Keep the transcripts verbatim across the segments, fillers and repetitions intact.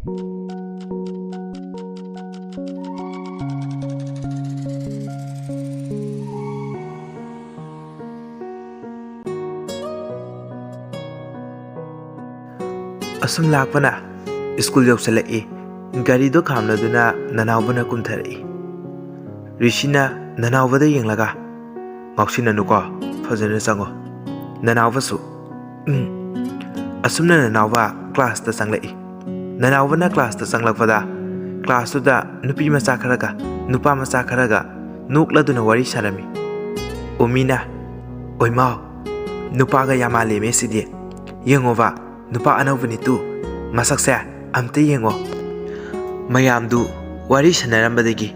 ꯑꯁꯨꯝ ꯂꯥꯛꯄꯅ ꯁ꯭ꯀꯨꯜ ꯌꯧꯁꯤꯜꯂꯛꯏ꯫ ꯒꯥꯔꯤꯗꯣ ꯈꯥꯝꯂꯗꯨꯅ ꯅꯅꯥꯎꯕꯅ ꯀꯨꯝꯊꯔꯛꯏ꯫ ꯔꯤꯁꯤꯅ ꯅꯅꯥꯎꯕꯗ ꯌꯦꯡꯂꯒ, "ꯉꯥꯎꯁꯤꯟꯅꯅꯨꯀꯣ, ꯐꯖꯅ ꯆꯪꯉꯣ꯫ ꯅꯅꯥꯎꯕꯁꯨ, ꯎꯝ꯫" ꯑꯁꯨꯝꯅ ꯅꯅꯥꯎꯕ ꯀ꯭ꯂꯥꯁꯇ ꯆꯪꯂꯛꯏ꯫ ꯅꯅꯥꯎꯕꯅ ꯀ꯭ꯂꯥꯁꯇ ꯆꯪꯂꯛꯄꯗ ꯀ꯭ꯂꯥꯁꯇꯨꯗ ꯅꯨꯄꯤ ꯃꯆꯥ ꯈꯔꯒ ꯅꯨꯄꯥ ꯃꯆꯥ ꯈꯔꯒ ꯅꯣꯛꯂꯗꯨꯅ ꯋꯥꯔꯤ ꯁꯥꯔꯝꯃꯤ꯫ ꯑꯣꯃꯤꯅ, "ꯑꯣꯏꯃꯥꯎ, ꯅꯨꯄꯥꯒ ꯌꯥꯝ ꯃꯥꯜꯂꯦꯃꯦ ꯁꯤꯗꯤ꯫ ꯌꯦꯡꯉꯣꯕ, ꯅꯨꯄꯥ ꯑꯅꯧꯕꯅꯤ ꯇꯨ, ꯃꯁꯛꯁꯦ ꯑꯝꯇ ꯌꯦꯡꯉꯣ꯫" ꯃꯌꯥꯝꯗꯨ ꯋꯥꯔꯤ ꯁꯥꯟꯅꯔꯝꯕꯗꯒꯤ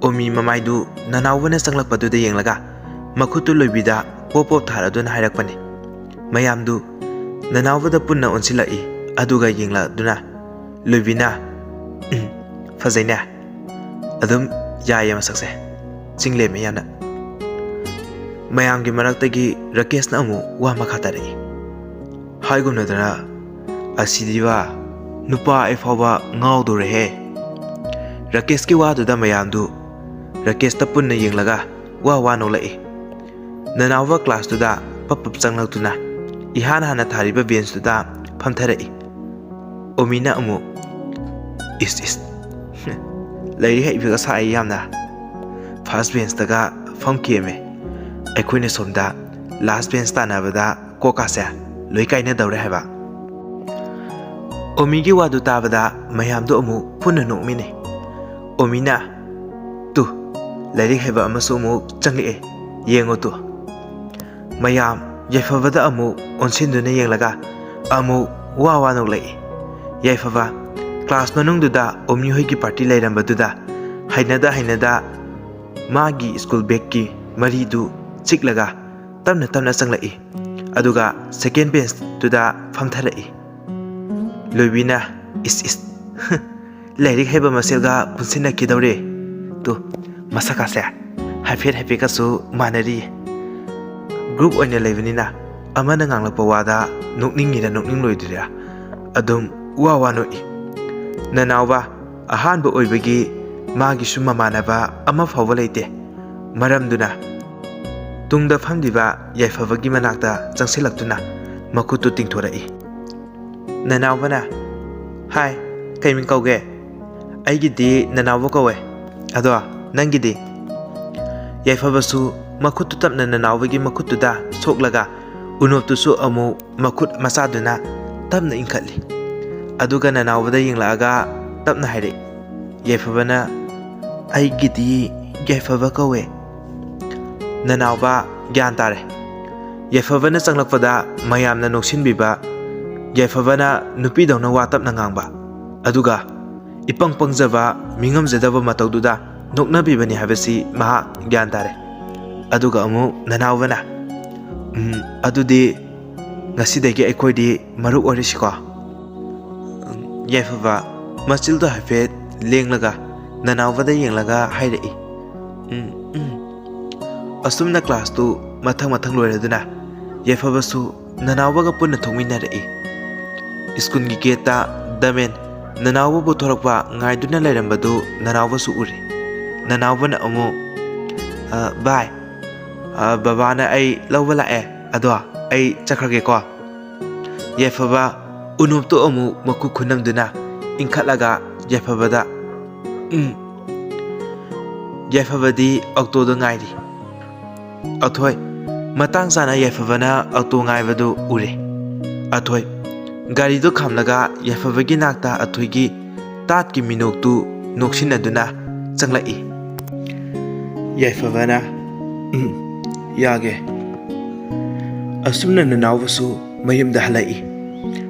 ꯑꯣꯃꯤ ꯃꯃꯥꯏꯗꯨ ꯅꯅꯥꯎꯕꯅ ꯆꯪꯂꯛꯄꯗꯨꯗ ꯌꯦꯡꯂꯒ ꯃꯈꯨꯠꯇꯨ ꯂꯣꯏꯕꯤꯗ ꯄꯣꯞ ꯄꯣꯞ ꯊꯥꯔꯗꯨꯅ ꯍꯥꯏꯔꯛꯄꯅꯤ꯫ ꯃꯌꯥꯝꯗꯨ ꯅꯅꯥꯎꯕꯗ ꯄꯨꯟꯅ ꯑꯣꯟꯁꯤꯜꯂꯛꯏ꯫ ꯑꯗꯨꯒ ꯌꯦꯡꯂꯛꯗꯨꯅ, ꯂꯣꯏꯕꯤꯅ, "ꯎꯝ, ꯐꯖꯩꯅꯦ꯫ ꯑꯗꯨꯝ ꯌꯥꯏꯌꯦ ꯃꯁꯛꯁꯦ꯫ ꯆꯤꯡꯂꯦꯝꯃꯦ ꯌꯥꯝꯅ꯫" ꯃꯌꯥꯝꯒꯤ ꯃꯔꯛꯇꯒꯤ ꯔꯥꯀꯦꯁꯅ ꯑꯃꯨꯛ ꯋꯥ ꯃꯈꯥ ꯇꯥꯔꯛꯏ꯫ ꯍꯥꯏꯒꯨꯝꯅꯗꯅ, "ꯑꯁꯤꯗꯤꯕ, ꯅꯨꯄꯥ ꯑꯩ ꯐꯥꯎꯕ ꯉꯥꯎꯗꯧꯔꯦꯍꯦ꯫" ꯔꯥꯀꯦꯁꯀꯤ ꯋꯥꯗꯨꯗ ꯃꯌꯥꯝꯗꯨ ꯔꯥꯀꯦꯁꯇ ꯄꯨꯟꯅ ꯌꯦꯡꯂꯒ ꯋꯥ ꯋꯥ ꯅꯣꯛꯂꯛꯏ꯫ ꯅꯅꯥꯎꯕ ꯀ꯭ꯂꯥꯁꯇꯨꯗ ꯄꯞ ꯄꯞ ꯆꯪꯂꯛꯇꯨꯅ ꯏꯍꯥꯟ ꯍꯥꯟꯅ ꯊꯥꯔꯤꯕ ꯕꯦꯟꯁꯇꯨꯗ ꯐꯝꯊꯔꯛꯏ꯫ ꯑꯣꯃꯤꯅ ꯑꯃꯨꯛ, "ꯏꯁ, ꯏꯁ, ꯂꯥꯏꯔꯤꯛ ꯍꯩꯕꯤꯒ ꯁꯥꯏ ꯌꯥꯝꯅ꯫ ꯐꯥꯔꯁ ꯕꯦꯟꯁꯇꯒ ꯐꯝꯈꯤꯑꯃꯦ꯫ ꯑꯩꯈꯣꯏꯅ ꯁꯣꯝꯗ ꯂꯥꯁ ꯕꯦꯟꯁ ꯇꯥꯟꯅꯕꯗ ꯀꯣꯛꯀꯥꯁꯦ ꯂꯣꯏ ꯀꯥꯏꯅꯗꯧꯔꯦ ꯍꯥꯏꯕ꯫" ꯑꯣꯃꯤꯒꯤ ꯋꯥꯗꯨ ꯇꯥꯕꯗ ꯃꯌꯥꯝꯗꯣ ꯑꯃꯨꯛ ꯄꯨꯟꯅ ꯅꯣꯛꯃꯤꯟꯅꯩ꯫ ꯑꯣꯃꯤꯅ, "ꯇꯨ, ꯂꯥꯏꯔꯤꯛ ꯍꯩꯕ ꯑꯃꯁꯨ ꯑꯃꯨꯛ ꯆꯪꯂꯛꯑꯦ, ꯌꯦꯡꯉꯣ ꯇꯨ꯫" ꯃꯌꯥꯝ ꯌꯥꯏꯐꯕꯗ ꯑꯃꯨꯛ ꯑꯣꯟꯁꯤꯟꯗꯨꯅ ꯌꯦꯡꯂꯒ ꯑꯃꯨꯛ ꯋꯥ ꯋꯥ ꯅꯣꯛꯂꯛꯏ꯫ ꯌꯥꯏꯐꯕ ꯀ꯭ꯂꯥꯁ ꯃꯅꯨꯡꯗꯨꯗ ꯑꯣꯃꯤ ꯍꯣꯏꯒꯤ ꯄꯥꯔꯇꯤ ꯂꯩꯔꯝꯕꯗꯨꯗ ꯍꯩꯅꯗ ꯍꯩꯅꯗ ꯃꯥꯒꯤ ꯁ꯭ꯀꯨꯜ ꯕꯦꯒꯀꯤ ꯃꯔꯤꯗꯨ ꯆꯤꯛꯂꯒ ꯇꯞꯅ ꯇꯞꯅ ꯆꯪꯂꯛꯏ꯫ ꯑꯗꯨꯒ ꯁꯦꯀꯦꯟ ꯕꯦꯟꯁꯇꯨꯗ ꯐꯝꯊꯔꯛꯏ꯫ ꯂꯣꯏꯕꯤꯅ, "ꯏꯁ, ꯏꯁ, ꯂꯥꯏꯔꯤꯛ ꯍꯩꯕ ꯃꯁꯦꯜꯒ ꯄꯨꯟꯁꯤꯟꯅꯈꯤꯗꯧꯔꯦ꯫ ꯇꯨ, ꯃꯁꯛꯀꯥꯁꯦ ꯍꯥꯏꯐꯦꯠ ꯍꯥꯏꯐꯦꯠꯀꯁꯨ ꯃꯥꯟꯅꯔꯤ꯫" ꯒ꯭ꯔꯨꯞ ꯑꯣꯏꯅ ꯂꯩꯕꯅꯤꯅ ꯑꯃꯅ ꯉꯥꯡꯂꯛꯄ ꯋꯥꯗ ꯅꯣꯛꯅꯤꯡꯉꯤꯔ ꯅꯣꯛꯅꯤꯡꯂꯣꯏꯗꯣꯏꯔꯥ ꯑꯗꯨꯝ ꯋꯥ ꯋꯥ ꯅꯣꯛꯏ꯫ ꯅꯅꯥꯎꯕ ꯑꯍꯥꯟꯕ ꯑꯣꯏꯕꯒꯤ ꯃꯥꯒꯤꯁꯨ ꯃꯃꯥꯟꯅꯕ ꯑꯃ ꯐꯥꯎꯕ ꯂꯩꯇꯦ꯫ ꯃꯔꯝꯗꯨꯅ ꯇꯨꯡꯗ ꯐꯝꯂꯤꯕ ꯌꯥꯏꯐꯕꯒꯤ ꯃꯅꯥꯛꯇ ꯆꯪꯁꯤꯜꯂꯛꯇꯨꯅ ꯃꯈꯨꯠꯇꯨ ꯇꯤꯡꯊꯣꯔꯛꯏ꯫ ꯅꯅꯥꯎꯕꯅ, "ꯍꯥꯏ, ꯀꯩ ꯃꯤꯡ ꯀꯧꯒꯦ?" "ꯑꯩꯒꯤꯗꯤ ꯅꯅꯥꯎꯕ ꯀꯧꯋꯦ꯫ ꯑꯗꯣ ꯅꯪꯒꯤꯗꯤ?" ꯌꯥꯏꯐꯕꯁꯨ ꯃꯈꯨꯠꯇꯨ ꯇꯞꯅ ꯅꯅꯥꯎꯕꯒꯤ ꯃꯈꯨꯠꯇꯨꯗ ꯁꯣꯛꯂꯒ ꯎꯅꯣꯞꯇꯨꯁꯨ ꯑꯃꯨꯛ ꯃꯈꯨꯠ ꯃꯆꯥꯗꯨꯅ ꯇꯞꯅ ꯏꯟꯈꯠꯂꯤ꯫ ꯑꯗꯨꯒ ꯅꯅꯥꯎꯕꯗ ꯌꯦꯡꯂꯛꯑꯒ ꯇꯞꯅ ꯍꯥꯏꯔꯛꯏ꯫ ꯌꯥꯏꯐꯕꯅ, "ꯑꯩꯒꯤꯗꯤ ꯌꯥꯏꯐꯕ ꯀꯧꯋꯦ꯫" ꯅꯅꯥꯎꯕ ꯒ꯭ꯌꯥꯟ ꯇꯥꯔꯦ꯫ ꯌꯥꯏꯐꯕꯅ ꯆꯪꯂꯛꯄꯗ ꯃꯌꯥꯝꯅ ꯅꯣꯛꯁꯤꯟꯕꯤꯕ, ꯌꯥꯏꯐꯕꯅ ꯅꯨꯄꯤꯗꯧꯅ ꯋꯥ ꯇꯞꯅ ꯉꯥꯡꯕ, ꯑꯗꯨꯒ ꯏꯄꯪ ꯄꯪꯖꯕ, ꯃꯤꯉꯝꯖꯗꯕ ꯃꯇꯧꯗꯨꯗ ꯅꯣꯛꯅꯕꯤꯕꯅꯤ ꯍꯥꯏꯕꯁꯤ ꯃꯍꯥꯛ ꯒ꯭ꯌꯥꯟ ꯇꯥꯔꯦ꯫ ꯑꯗꯨꯒ ꯑꯃꯨꯛ ꯅꯅꯥꯎꯕꯅ, "ꯎꯝ, ꯑꯗꯨꯗꯤ ꯉꯁꯤꯗꯒꯤ ꯑꯩꯈꯣꯏꯗꯤ ꯃꯔꯨꯞ ꯑꯣꯏꯔꯁꯤꯀꯣ?" ꯌꯥꯏꯐꯕ ꯃꯆꯤꯜꯗꯣ ꯍꯥꯏꯐꯦꯠ ꯂꯦꯡꯂꯒ ꯅꯅꯥꯎꯕꯗ ꯌꯦꯡꯂꯒ ꯍꯥꯏꯔꯛꯏ꯫ ꯎꯝ, ꯎꯝ꯫ ꯑꯁꯨꯝꯅ ꯀ꯭ꯂꯥꯁꯇꯨ ꯃꯊꯪ ꯃꯊꯪ ꯂꯣꯏꯔꯗꯨꯅ ꯌꯥꯏꯐꯕꯁꯨ ꯅꯅꯥꯎꯕꯒ ꯄꯨꯟꯅ ꯊꯣꯛꯃꯤꯟꯅꯔꯛꯏ꯫ ꯁ꯭ꯀꯨꯜꯒꯤ ꯒꯦꯠꯇ ꯗꯃꯦꯟ ꯅꯅꯥꯎꯕꯕꯨ ꯊꯣꯔꯛꯄ ꯉꯥꯏꯗꯨꯅ ꯂꯩꯔꯝꯕꯗꯨ ꯅꯅꯥꯎꯕꯁꯨ ꯎꯔꯦ꯫ ꯅꯅꯥꯎꯕꯅ ꯑꯃꯨꯛ, "ꯑ, ꯚꯥꯏ, ꯑ, ꯕꯕꯥꯅ ꯑꯩ ꯂꯧꯕ ꯂꯥꯛꯑꯦ, ꯑꯗꯣ ꯑꯩ ꯆꯠꯈ꯭ꯔꯒꯦꯀꯣ꯫" ꯌꯥꯏꯐꯕ ꯎꯅꯣꯞꯇꯨ ꯑꯃꯨꯛ ꯃꯈꯨꯠ ꯈꯨꯅꯝꯗꯨꯅ ꯏꯟꯈꯠꯂꯒ ꯌꯥꯏꯐꯕꯗ, "ꯎꯝ꯫" ꯌꯥꯏꯐꯕꯗꯤ ꯑꯣꯛꯇꯣꯗ ꯉꯥꯏꯔꯤ꯫ ꯑꯊꯣꯏ, ꯃꯇꯥꯡ ꯆꯥꯅ ꯌꯥꯏꯐꯕꯅ ꯑꯣꯛꯇꯣ ꯉꯥꯏꯕꯗꯨ ꯎꯔꯦ꯫ ꯑꯊꯣꯏ, ꯒꯥꯔꯤꯗꯨ ꯈꯥꯝꯂꯒ ꯌꯥꯏꯐꯕꯒꯤ ꯅꯥꯛꯇ ꯑꯊꯣꯏꯒꯤ ꯇꯥꯠꯀꯤ ꯃꯤꯅꯣꯛꯇꯨ ꯅꯣꯛꯁꯤꯟꯅꯗꯨꯅ ꯆꯪꯂꯛꯏ꯫ ꯌꯥꯏꯐꯕꯅ, "ꯎꯝ, ꯌꯥꯒꯦ꯫" ꯑꯁꯨꯝꯅ ꯅꯅꯥꯎꯕꯁꯨ ꯃꯌꯨꯝꯗ ꯍꯜꯂꯛꯏ꯫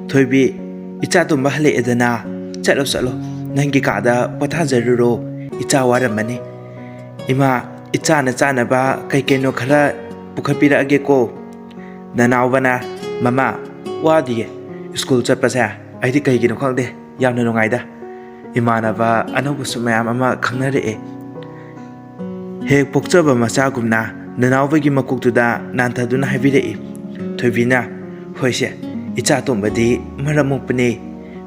"ꯊꯣꯏꯕꯤ, ꯏꯆꯥ ꯇꯣꯝꯕ ꯍꯜꯂꯛꯑꯦꯗꯅ, ꯆꯠꯂꯣ, ꯆꯠꯂꯣ, ꯅꯪꯒꯤ ꯀꯥꯗ ꯄꯣꯊꯥꯖꯔꯨꯔꯣ, ꯏꯆꯥ ꯋꯥꯔꯝꯃꯅꯤ꯫ ꯏꯃꯥ, ꯏꯆꯥꯅ ꯆꯥꯅꯕ ꯀꯩ ꯀꯩꯅꯣ ꯈꯔ ꯄꯨꯈꯠꯄꯤꯔꯛꯑꯒꯦꯀꯣ꯫" ꯅꯅꯥꯎꯕꯅ, "ꯃꯃꯥ, ꯋꯥꯗꯤꯌꯦ, ꯁ꯭ꯀꯨꯜ ꯆꯠꯄꯁꯦ ꯑꯩꯗꯤ ꯀꯩꯒꯤꯅꯣ ꯈꯪꯗꯦ, ꯌꯥꯝꯅ ꯅꯨꯡꯉꯥꯏꯗ꯫ ꯏꯃꯥꯟꯅꯕ ꯑꯅꯧꯕꯁꯨ ꯃꯌꯥꯝ ꯑꯃ ꯈꯪꯅꯔꯛꯑꯦ꯫" ꯍꯦꯛ ꯄꯣꯛꯆꯕ ꯃꯆꯥꯒꯨꯝꯅ ꯅꯅꯥꯎꯕꯒꯤ ꯃꯀꯣꯛꯇꯨꯗ ꯅꯥꯟꯊꯗꯨꯅ ꯍꯥꯏꯕꯤꯔꯛꯏ꯫ ꯊꯣꯏꯕꯤꯅ, "ꯍꯣꯏꯁꯦ, ꯏꯆꯥ ꯇꯣꯝꯕꯗꯤ ꯃꯔꯝ ꯃꯣꯛꯄꯅꯦ,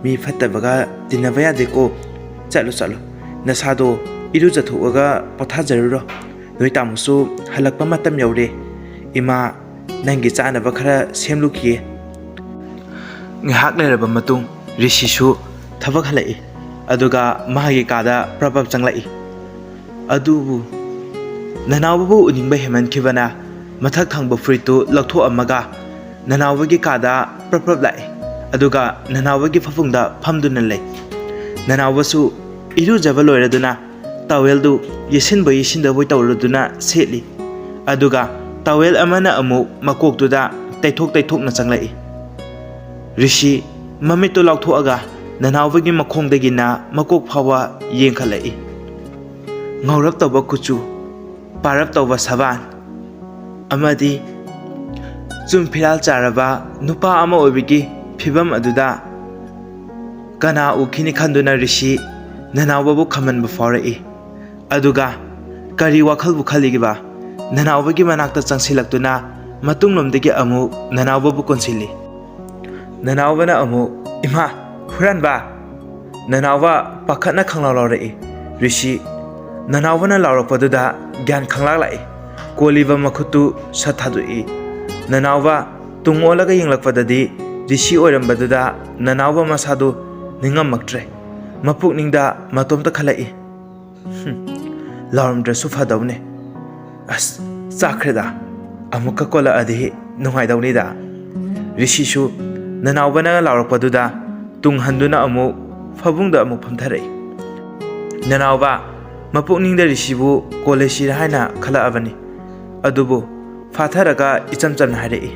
ꯃꯤ ꯐꯠꯇꯕꯒ ꯇꯤꯟꯅꯕ ꯌꯥꯗꯦꯀꯣ꯫ ꯆꯠꯂꯣ, ꯆꯠꯂꯣ, ꯅꯁꯥꯗꯣ ꯏꯔꯨꯖꯊꯣꯛꯑꯒ ꯄꯣꯊꯥꯖꯔꯨꯔꯣ꯫ ꯅꯣꯏ ꯇꯥꯃꯣꯁꯨ ꯍꯜꯂꯛꯄ ꯃꯇꯝ ꯌꯧꯔꯦ꯫ ꯏꯃꯥ, ꯅꯪꯒꯤ ꯆꯥꯅꯕ ꯈꯔ ꯁꯦꯝꯂꯨꯈꯤꯒꯦ꯫ ꯉꯥꯏꯍꯥꯛ ꯂꯩꯔꯕ ꯃꯇꯨꯡ ꯔꯤꯁꯤꯁꯨ ꯊꯕꯛ ꯍꯜꯂꯛꯏ꯫ ꯑꯗꯨꯒ ꯃꯥꯒꯤ ꯀꯥꯗ ꯄ꯭ꯔꯞ ꯄ꯭ꯔꯞ ꯆꯪꯂꯛꯏ꯫ ꯑꯗꯨꯕꯨ ꯅꯅꯥꯎꯕꯕꯨ ꯎꯅꯤꯡꯕ ꯍꯦꯟꯃꯟꯈꯤꯕꯅ ꯃꯊꯛ ꯊꯪꯕ ꯐꯨꯔꯤꯠꯇꯨ ꯂꯧꯊꯣꯛꯑꯝꯃꯒ ꯅꯅꯥꯎꯕꯒꯤ ꯀꯥꯗ ꯄ꯭ꯔꯞ ꯄ꯭ꯔꯞ ꯂꯥꯛꯏ꯫ ꯑꯗꯨꯒ ꯅꯅꯥꯎꯕꯒꯤ ꯐꯃꯨꯡꯗ ꯐꯝꯗꯨꯅ ꯂꯩ꯫ ꯅꯅꯥꯎꯕꯁꯨ ꯏꯔꯨꯖꯕ ꯂꯣꯏꯔꯗꯨꯅ ꯇꯥꯋꯦꯜꯗꯨ ꯌꯦꯠꯁꯤꯟꯕꯣꯏ ꯌꯦꯠꯁꯤꯟꯗꯕꯣꯏ ꯇꯧꯔꯗꯨꯅ ꯁꯦꯠꯂꯤ꯫ ꯑꯗꯨꯒ ꯇꯥꯋꯦꯜ ꯑꯃꯅ ꯑꯃꯨꯛ ꯃꯀꯣꯛꯇꯨꯗ ꯇꯩꯊꯣꯛ ꯇꯩꯊꯣꯛꯅ ꯆꯪꯂꯛꯏ꯫ ꯔꯤꯁꯤ ꯃꯃꯤꯠꯇꯨ ꯂꯥꯎꯊꯣꯛꯑꯒ ꯅꯅꯥꯎꯕꯒꯤ ꯃꯈꯣꯡꯗꯒꯤꯅ ꯃꯀꯣꯛ ꯐꯥꯎꯕ ꯌꯦꯡꯈꯠꯂꯛꯏ꯫ ꯉꯧꯔꯞ ꯇꯧꯕ ꯀꯨꯆꯨ, ꯄꯥꯔꯞ ꯇꯧꯕ ꯁꯕꯥꯟ, ꯑꯃꯗꯤ ꯆꯨꯝ ꯐꯤꯔꯥꯜ ꯆꯥꯔꯕ ꯅꯨꯄꯥ ꯑꯃ ꯑꯣꯏꯕꯒꯤ ꯐꯤꯕꯝ ꯑꯗꯨꯗ ꯀꯅꯥ ꯎꯈꯤꯅꯤ ꯈꯟꯗꯨꯅ ꯔꯤꯁꯤ ꯅꯅꯥꯎꯕꯕꯨ ꯈꯝꯍꯟꯕ ꯐꯥꯎꯔꯛꯏ꯫ ꯑꯗꯨꯒ ꯀꯔꯤ ꯋꯥꯈꯜꯕꯨ ꯈꯜꯂꯤꯕ? ꯅꯅꯥꯎꯕꯒꯤ ꯃꯅꯥꯛꯇ ꯆꯪꯁꯤꯜꯂꯛꯇꯨꯅ ꯃꯇꯨꯡꯂꯣꯝꯗꯒꯤ ꯑꯃꯨꯛ ꯅꯅꯥꯎꯕꯕꯨ ꯀꯣꯟꯁꯤꯜꯂꯤ꯫ ꯅꯅꯥꯎꯕꯅ ꯑꯃꯨꯛ, "ꯏꯃꯥ, ꯍꯨꯔꯥꯟꯕ!" ꯅꯅꯥꯎꯕ ꯄꯥꯈꯠꯅ ꯈꯪꯂꯥꯎ ꯂꯥꯎꯔꯛꯏ꯫ ꯔꯤꯁꯤ ꯅꯅꯥꯎꯕꯅ ꯂꯥꯎꯔꯛꯄꯗꯨꯗ ꯒ꯭ꯌꯥꯟ ꯈꯪꯂꯥꯛ ꯂꯥꯛꯏ꯫ ꯀꯣꯜꯂꯤꯕ ꯃꯈꯨꯠꯇꯨ ꯁꯠ ꯊꯥꯗꯣꯛꯏ꯫ ꯅꯅꯥꯎꯕ ꯇꯨꯡ ꯑꯣꯜꯂꯒ ꯌꯦꯡꯂꯛꯄꯗꯗꯤ ꯔꯤꯁꯤ ꯑꯣꯏꯔꯝꯕꯗꯨꯗ ꯅꯅꯥꯎꯕ ꯃꯁꯥꯗꯨ ꯅꯤꯡꯉꯝꯃꯛꯇ꯭ꯔꯦ꯫ ꯃꯄꯨꯛꯅꯤꯡꯗ ꯃꯇꯣꯝꯇ ꯈꯜꯂꯛꯏ, "ꯍꯨꯝ, ꯂꯥꯎꯔꯝꯗ꯭ꯔꯁꯨ ꯐꯗꯧꯅꯦ꯫ ꯑꯁ, ꯆꯥꯛꯈ꯭ꯔꯦꯗ꯫ ꯑꯃꯨꯛꯀ ꯀꯣꯜꯂꯛꯑꯗꯤ ꯅꯨꯡꯉꯥꯏꯗꯧꯅꯤꯗ"꯫ ꯔꯤꯁꯤꯁꯨ ꯅꯅꯥꯎꯕꯅ ꯂꯥꯎꯔꯛꯄꯗꯨꯗ ꯇꯨꯡ ꯍꯟꯗꯨꯅ ꯑꯃꯨꯛ ꯐꯃꯨꯡꯗ ꯑꯃꯨꯛ ꯐꯝꯊꯔꯛꯏ꯫ ꯅꯅꯥꯎꯕ ꯃꯄꯨꯛꯅꯤꯡꯗ ꯔꯤꯁꯤꯕꯨ ꯀꯣꯜꯂꯦꯁꯤꯔ ꯍꯥꯏꯅ ꯈꯜꯂꯛꯑꯕꯅꯤ꯫ ꯑꯗꯨꯕꯨ ꯐꯥꯊꯔꯒ ꯏꯆꯝ ꯆꯝꯅ ꯍꯥꯏꯔꯛꯏ,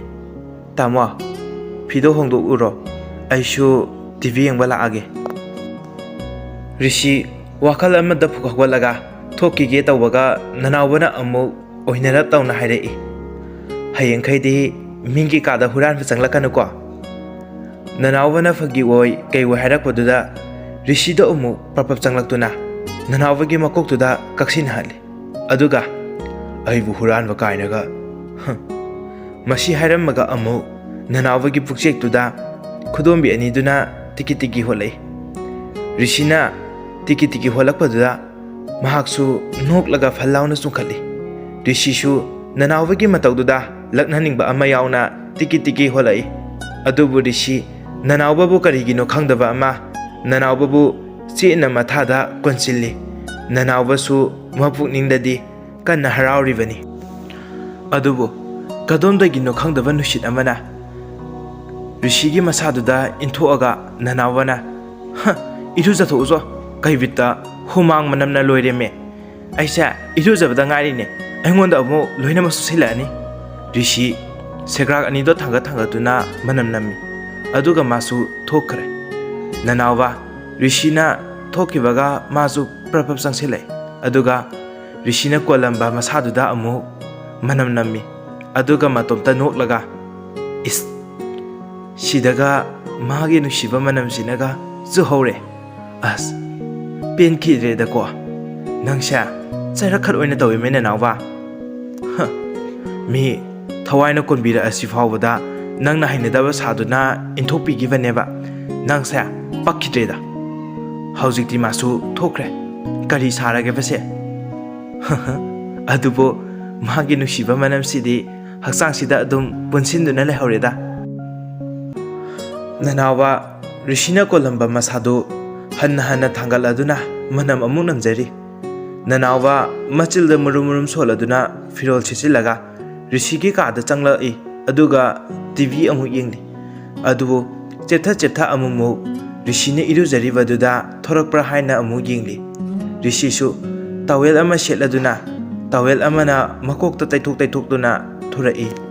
"ꯇꯥꯃꯣ, ꯐꯤꯗꯣ ꯍꯣꯡꯗꯣꯛꯎꯔꯣ, ꯑꯩꯁꯨ ꯇꯤ ꯚꯤ ꯌꯦꯡꯕ ꯂꯥꯛꯑꯒꯦ"꯫ ꯔꯤꯁꯤ ꯋꯥꯈꯜ ꯑꯃꯗ ꯐꯨꯛ ꯍꯧꯒꯠꯂꯒ ꯊꯣꯛꯈꯤꯒꯦ ꯇꯧꯕꯒ ꯅꯅꯥꯎꯕꯅ ꯑꯃꯨꯛ ꯑꯣꯏꯅꯔꯞ ꯇꯧꯅ ꯍꯥꯏꯔꯛꯏ, "ꯍꯌꯦꯡꯈꯩꯗꯤ ꯃꯤꯒꯤ ꯀꯥꯗ ꯍꯨꯔꯥꯟꯕ ꯆꯪꯂꯛꯀꯅꯨꯀꯣ"꯫ ꯅꯅꯥꯎꯕꯅ ꯐꯥꯒꯤ ꯑꯣꯏ ꯀꯩ ꯑꯣꯏ ꯍꯥꯏꯔꯛꯄꯗꯨꯗ ꯔꯤꯁꯤꯗꯣ ꯑꯃꯨꯛ ꯄ꯭ꯔꯞ ꯄ꯭ꯔꯞ ꯆꯪꯂꯛꯇꯨꯅ ꯅꯅꯥꯎꯕꯒꯤ ꯃꯀꯣꯛꯇꯨꯗ ꯀꯛꯁꯤꯟꯅꯍꯜꯂꯤ꯫ ꯑꯗꯨꯒ, "ꯑꯩꯕꯨ ꯍꯨꯔꯥꯟꯕ ꯀꯥꯏꯅꯒ, ꯍ"꯫ ꯃꯁꯤ ꯍꯥꯏꯔꯝꯃꯒ ꯑꯃꯨꯛ ꯅꯅꯥꯎꯕꯒꯤ ꯄꯨꯛꯆꯦꯛꯇꯨꯗ ꯈꯨꯗꯣꯝꯕꯤ ꯑꯅꯤꯗꯨꯅ ꯇꯤꯀꯤ ꯇꯤꯀꯤ ꯍꯣꯜꯂꯛꯏ꯫ ꯔꯤꯁꯤꯅ ꯇꯤꯀꯤ ꯇꯤꯀꯤ ꯍꯣꯜꯂꯛꯄꯗꯨꯗ ꯃꯍꯥꯛꯁꯨ ꯅꯣꯛꯂꯒ ꯐꯜ ꯂꯥꯎꯅ ꯆꯣꯡꯈꯠꯂꯤ꯫ ꯔꯤꯁꯤꯁꯨ ꯅꯅꯥꯎꯕꯒꯤ ꯃꯇꯧꯗꯨꯗ ꯂꯛꯅꯅꯤꯡꯕ ꯑꯃ ꯌꯥꯎꯅ ꯇꯤꯀꯤ ꯇꯤꯀꯤ ꯍꯣꯜꯂꯛꯏ꯫ ꯑꯗꯨꯕꯨ ꯔꯤꯁꯤ ꯅꯅꯥꯎꯕꯕꯨ ꯀꯔꯤꯒꯤꯅꯣ ꯈꯪꯗꯕ ꯑꯃ ꯅꯅꯥꯎꯕꯕꯨ ꯆꯦꯠꯅ ꯃꯊꯥꯗ ꯀꯣꯟꯁꯤꯜꯂꯤ꯫ ꯅꯅꯥꯎꯕꯁꯨ ꯃꯄꯨꯛꯅꯤꯡꯗꯗꯤ ꯀꯟꯅ ꯍꯔꯥꯎꯔꯤꯕꯅꯤ꯫ ꯑꯗꯨꯕꯨ ꯀꯗꯣꯝꯗꯒꯤꯅꯣ ꯈꯪꯗꯕ ꯅꯨꯡꯁꯤꯠ ꯑꯃꯅ ꯔꯤꯁꯤꯒꯤ ꯃꯁꯥꯗꯨꯗ ꯏꯟꯊꯣꯛꯑꯒ ꯅꯅꯥꯎꯕꯅ, "ꯍ, ꯏꯔꯨꯖꯊꯣꯛꯎꯆꯣ, ꯀꯩ ꯕꯤꯠꯇ ꯍꯨꯃꯥꯡ ꯃꯅꯝꯅ ꯂꯣꯏꯔꯦꯃꯦ꯫ ꯑꯩꯁꯦ ꯏꯔꯨꯖꯕꯗ ꯉꯥꯏꯔꯤꯅꯦ, ꯑꯩꯉꯣꯟꯗ ꯑꯃꯨꯛ ꯂꯣꯏꯅꯃꯛ ꯆꯨꯁꯤꯜꯂꯛꯑꯅꯤ꯫" ꯔꯤꯁꯤ ꯁꯦꯒ꯭ꯔꯥꯛ ꯑꯅꯤꯗꯣ ꯊꯥꯡꯒꯠ ꯊꯥꯡꯒꯠꯇꯨꯅ ꯃꯅꯝ ꯅꯝꯃꯤ꯫ ꯑꯗꯨꯒ ꯃꯥꯁꯨ ꯊꯣꯛꯈ꯭ꯔꯦ꯫ ꯅꯅꯥꯎꯕ ꯔꯤꯁꯤꯅ ꯊꯣꯛꯈꯤꯕꯒ ꯃꯥꯁꯨ ꯄ꯭ꯔꯞ ꯄ꯭ꯔꯞ ꯆꯪꯁꯤꯜꯂꯛꯏ꯫ ꯑꯗꯨꯒ ꯔꯤꯁꯤꯅ ꯀꯣꯜꯂꯝꯕ ꯃꯁꯥꯗꯨꯗ ꯑꯃꯨꯛ ꯃꯅꯝ ꯅꯝꯃꯤ꯫ ꯑꯗꯨꯒ ꯃꯇꯣꯝꯇ ꯅꯣꯛꯂꯒ, "ꯏꯁ, ꯁꯤꯗꯒ ꯃꯥꯒꯤ ꯅꯨꯡꯁꯤꯕ ꯃꯅꯝꯁꯤꯅꯒ ꯆꯨꯍꯧꯔꯦ꯫ ꯑꯁ, ꯄꯦꯟꯈꯤꯗ꯭ꯔꯦꯗꯀꯣ꯫ ꯅꯪꯁꯦ ꯆꯩꯔꯛ ꯈꯔ ꯑꯣꯏꯅ ꯇꯧꯏꯃꯦ, ꯅꯅꯥꯎꯕ꯫ ꯍ, ꯃꯤ ꯊꯋꯥꯏꯅ ꯀꯣꯟꯕꯤꯔꯛꯑꯁꯤ ꯐꯥꯎꯕꯗ ꯅꯪꯅ ꯍꯩꯅꯗꯕ ꯁꯥꯗꯨꯅ ꯏꯟꯊꯣꯛꯄꯤꯈꯤꯕꯅꯦꯕ꯫ ꯅꯪꯁꯦ ꯄꯛꯈꯤꯗ꯭ꯔꯦꯗ꯫ ꯍꯧꯖꯤꯛꯇꯤ ꯃꯥꯁꯨ ꯊꯣꯛꯈ꯭ꯔꯦ꯫ ꯀꯔꯤ ꯁꯥꯔꯒꯦꯕꯁꯦ? ꯑꯗꯨꯕꯨ ꯃꯥꯒꯤ ꯅꯨꯡꯁꯤꯕ ꯃꯅꯝꯁꯤꯗꯤ ꯍꯛꯆꯥꯡꯁꯤꯗ ꯑꯗꯨꯝ ꯄꯨꯟꯁꯤꯟꯗꯨꯅ ꯂꯩꯍꯧꯔꯦꯗ꯫" ꯅꯅꯥꯎꯕ ꯔꯤꯁꯤꯅ ꯀꯣꯜꯂꯝꯕ ꯃꯁꯥꯗꯨ ꯍꯟꯅ ꯍꯟꯅ ꯊꯥꯡꯒꯠꯂꯗꯨꯅ ꯃꯅꯝ ꯑꯃꯨꯛ ꯅꯝꯖꯔꯤ꯫ ꯅꯅꯥꯎꯕ ꯃꯆꯤꯜꯗ ꯃꯨꯔꯨꯝ ꯃꯨꯔꯨꯝ ꯁꯣꯜꯂꯗꯨꯅ ꯐꯤꯔꯣꯜ ꯁꯦꯠꯆꯤꯜꯂꯒ ꯔꯤꯁꯤꯒꯤ ꯀꯥꯗ ꯆꯪꯂꯛꯏ꯫ ꯑꯗꯨꯒ ꯇꯤ ꯚꯤ ꯑꯃꯨꯛ ꯌꯦꯡꯂꯤ꯫ ꯑꯗꯨꯕꯨ ꯆꯦꯞꯊ ꯆꯦꯞꯊ ꯑꯃꯨꯛꯃꯨꯛ ꯔꯤꯁꯤꯅ ꯏꯔꯨꯖꯔꯤꯕꯗꯨꯗ ꯊꯣꯔꯛꯄ꯭ꯔꯥ ꯍꯥꯏꯅ ꯑꯃꯨꯛ ꯌꯦꯡꯂꯤ꯫ ꯔꯤꯁꯤꯁꯨ ꯇꯥꯋꯦꯜ ꯑꯃ ꯁꯦꯠꯂꯗꯨꯅ, ꯇꯥꯋꯦꯜ ꯑꯃꯅ ꯃꯀꯣꯛꯇ ꯇꯩꯊꯣꯛ ꯇꯩꯊꯣꯛꯇꯨꯅ ꯊꯣꯔꯛꯏ꯫